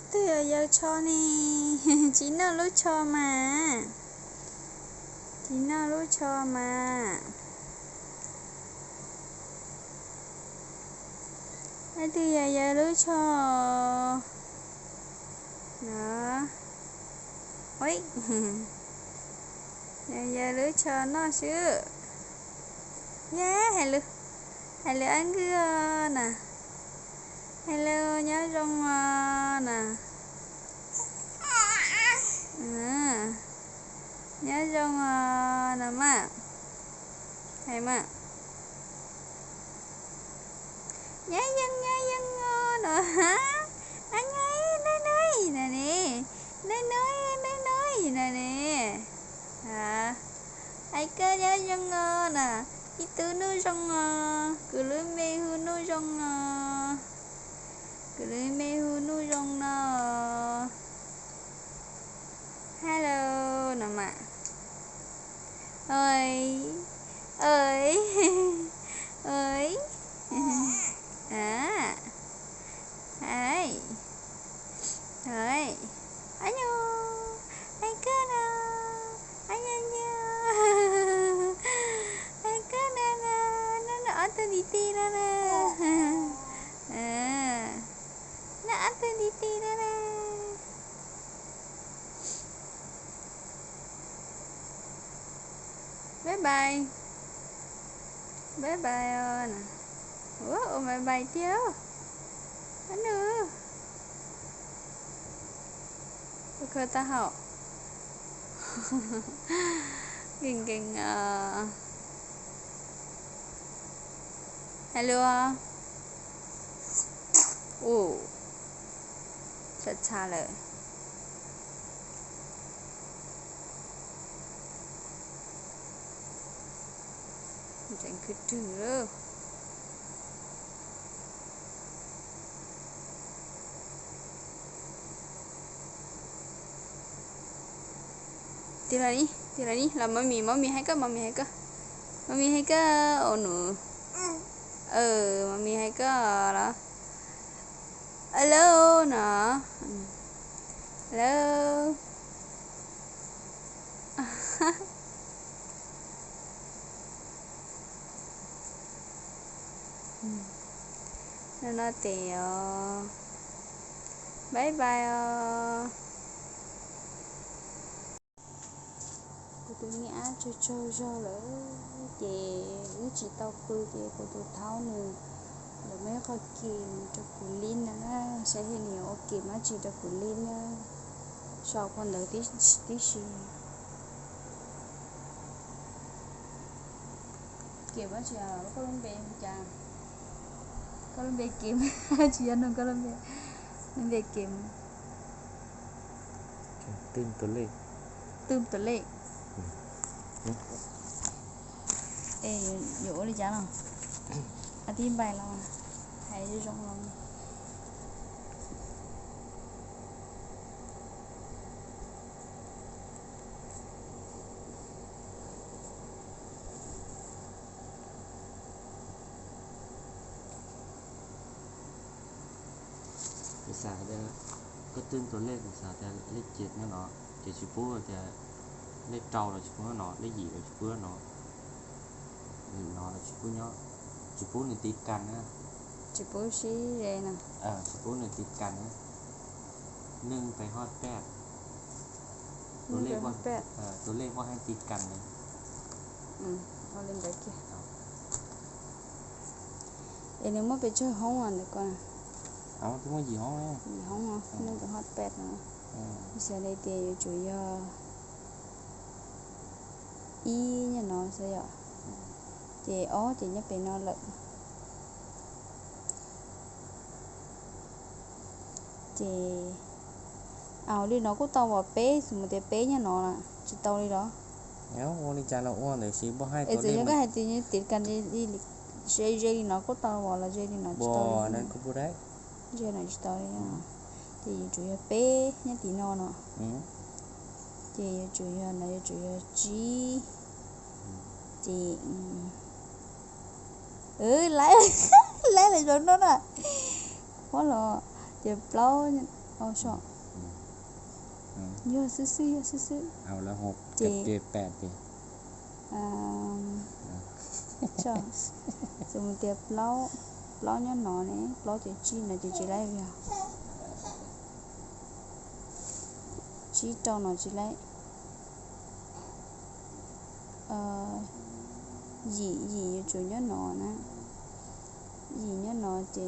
Twg yog yawg tsho ne? Tsis noj lub tsho mas. Tsis noj lub tsho mas. Leej twg yog yawg lub tsho no? Ui, yog yawg lub tsho noj xwb. Yog hais lus, hais lus ab nkws os na. Hello, nyob zoo os na. Nyob zoo os na mas. Hais mas. Nyob zoo, nyob zoo os no. Ab, nyob, nyob, nyob na ne. Nyob, nyob, nyob, nyob na ne. Hais koj nyob zoo os na. Ib tug Nuj Zoo os. Kuv lub npe hu Nuj Zoo os. Kuv lub npe hu Nuj Zoo no. Hello no mas. Oi, oi, oi. Hais, hais, ab nyo, hais koj no, ab nyo nyo, hais koj no no, no no ob tug ntiv tis no na, no ob tug ntiv tis no na. Bye bye. Bye bye os na. Ua, ua bye bye tiag. Ab nus. Ua khaws tag hauv. Nkees nkees os. Hais lus. Ua, txha txha lawm. Ntseev khwv rwg lawm. Tig los ni, tig los ni, los Mami, Mami hais koj, Mami hais koj. Mami hais koj os nus. Mami hais koj los. Hello no. Hello. No no tes os. Bye bye os. Kuv tus me ab tsaug tsaug zog lawm ces wb tsis tau pw ces kuv tus thaub nws lawv muab ib qho kem rau kuv lib no na, saib seb nws yuav ua kem dab tsi rau kuv lib na. Sau qhov ntawd tib si. Kem dab tsi, koj lub npe hu cas? Koj lub npe kem, tsis yog nug koj lub npe, lub npe kem. Twm tus lej. Twm tus lej. Es yuav ua li cas no? A tib npais los hais zoo zoo los. Kuv xav tias koj twm tus lej, kuv xav tias lej ciaj nyob no, ces tsis pub tias lej rau los tsis pub nyob no, lej yim los tsis pub nyob no, no los tsis pub nyob, tsis pub nws tiv kas na. Tsis pub sib ze no. Tsis pub nws tiv kas na. Neeg pes hoj pej. Tus lej muaj haj tiv kas na. Ua li ntawd kiag. Es nws muaj pes tsawg hoob ntawm ko? Twb muaj yim hoob, yim hoob, neeg pes hoj pej no. Xav li tias yuav tsum yog ib nyob no xwb yom, ces ob ces nyob pem no lawm. Ces li no kuj tau as, peb xws mus tias peb nyob no na, tsis tau li los? Ua li cas los ua ntawd, txawm yog koj hais tias tiv kas ze ze li no kuj tau as los ze li no tsis tau li. Ze no tsis tau li. Ces yuav tsum yog peb nyob tim no no. Ces yuav tsum yog no, yuav tsum yog tsib. Ces laib, laib lawm zoo no na. Ua los ces plaub, Yog xwb xwb, yog xwb xwb. Ces xws mus tias plaub, plaub nyob no ne, plaub ces tsib no ces tsis laib, yog tsib rau no tsis laib. Yim, yim yuav tsum nyob no na, yim nyob no ces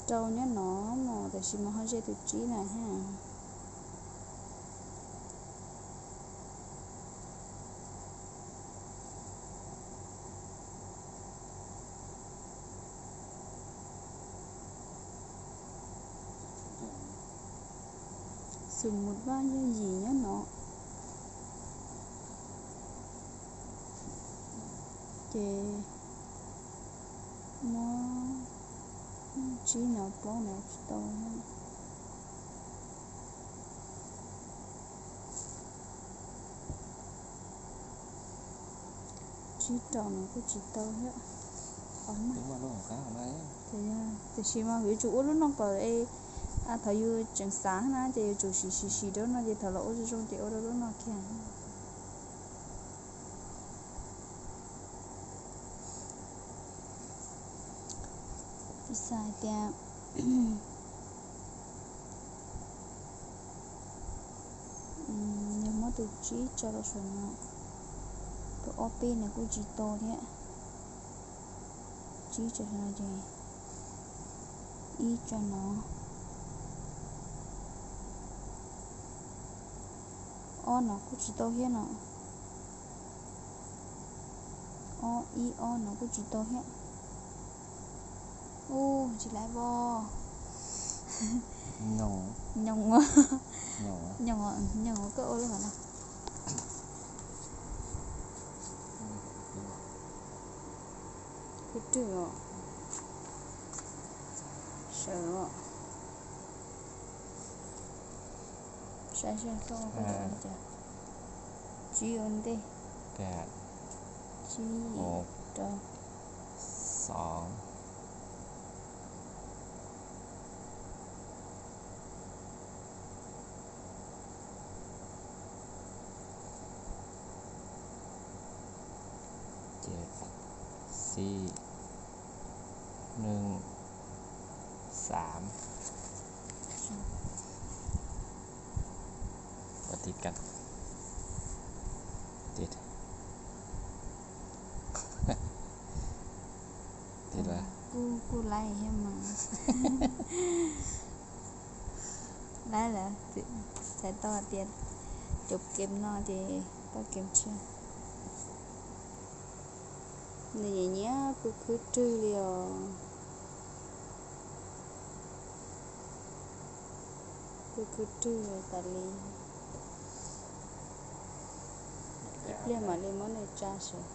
rau nyob no mus, tab sis mas ho ze tus tsib na ha. Xws mus Vaj yog yim nyob no, ces muab tsib no plaub no tsis tau. Tsib rau no kuj tsis tau thiab. Tiam sis mas yuav tsum ua lub no kom, thaum yus tseem xav na ces yuav tsum sim sim sim rau no ces thaum los ua zoo zoo ces ua rau lub no kiag. Piv xam hais tias yog muab tus tsib tso rau saum no, tus ob peb no kuj tsis tau thiab. Tsib tso saum no ces ib tso no, ob no kuj tsis tau thiab no. Ob, ib ob no kuj tsis tau thiab. Ub, tsis laib pom. Nyoos, nyoos, nyoos koj ua lub hov no. Kuv rwg os. Sawv os. Saib saib koj ua koj cas. Tsib ua ntej. Tsib, rau, xov. Ces xib, neej, xav. Ua tim kas, tim, tim lawm. Kuj, kuj laib thiab mas. Laib lawm, txhais tau hais tias cov kem no ces tau kem tshiab. Nws nyiam nyiam kuv khwb rwg li os. Kuv khwb rwg tas li. Ib pliag mam li muab nws tsa sawv.